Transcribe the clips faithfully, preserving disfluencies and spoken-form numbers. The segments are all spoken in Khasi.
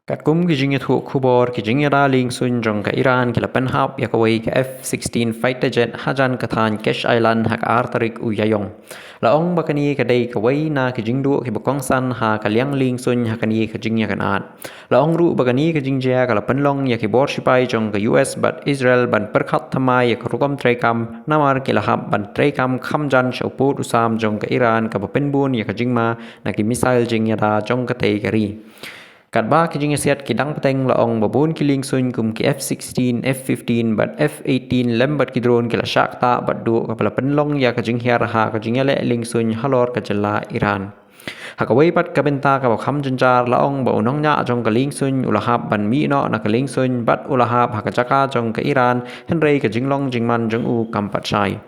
Katkum ki jingïathuh khubor, ki jingïada liengsuiñ jong ka Iran ki la pynhap ïa kawei ka F sixteen fighter jet hajan ka thaiñ Kesh Island ha ka ar tarik u Ïaïong. La ong ba kane ka dei kawei na ki jingduh kiba kongsan ha ka liang liengsuiñ ha kane ka jingïakynad. La ong ruh ba kane ka jingjia ka la pynlong ïa ki bor shipai jong ka U S bad Israel ban pyrkhat thymmai ïa ka rukom treikam, namar ki la hap ban treikam kham jan sha u pud u sam jong ka Iran kaba pynbun ïa ka jingma na ki missile jingïada jong katei ka ri. Katba ki jingïasiat ki dang bteng, la ong ba bun ki liengsuiñ kum ki F sixteen, F fifteen bad F eighteen lem bad ki drone ki la shah ktah bad duh, kaba la pynlong ïa ka jinghiar ha ka jingïaleh liengsuiñ halor ka jylla Iran. Ha kawei pat ka bynta kaba kham jynjar, la ong ba u nongñiah jong ka liengsuiñ u la hap ban mih noh na ka liengsuiñ bad u la hap ha ka jaka jong ka Iran, hynrei ka jinglong jingman jong u kam pat shai.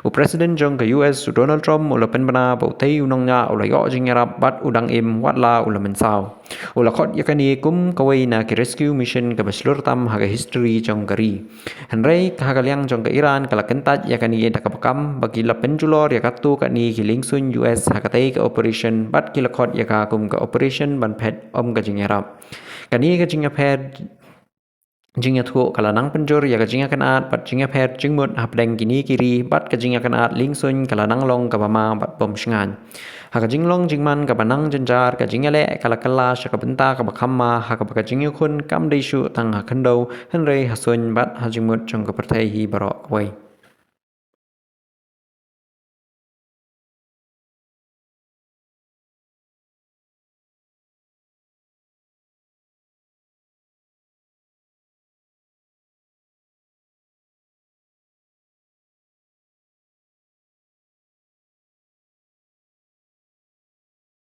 U President jong ka U S, u Donald Trump, u la pynbna ba utei u nongñiah u la ïoh jingïarap bad u dang im, watla u la mynsaw. U la khot ïa kane kum kawei na ki rescue mission kaba shlur tam ha ka history jong ka ri. Hynrei ha ka liang jong ka Iran ka la kyntait ïa kane da kaba kam ba ki la pynjulor ïa katto katne ki liengsuiñ U S ha katei ka operation bad ki la khot ïa ka kum ka operation ban phet ym ka jingïarap. Kane ka jingïapher jingïathuh ka la nang pynjur ïa ka jingïakynad bad jingïapher jingmut hapdeng kine ki ri, bad ka jingïakynad liengsuiñ ka la nang long kaba ma bad bym shngaiñ. Ha ka jinglong jingman kaba nang jynjar, ka jingïaleh ka la kylla sha ka bynta kaba kham ma, ha kaba ka jingïakhun kam dei shuh tang ha khyndew, hynrei ha suiñ bad ha jingmut jong ka pyrthei hi baroh kawei.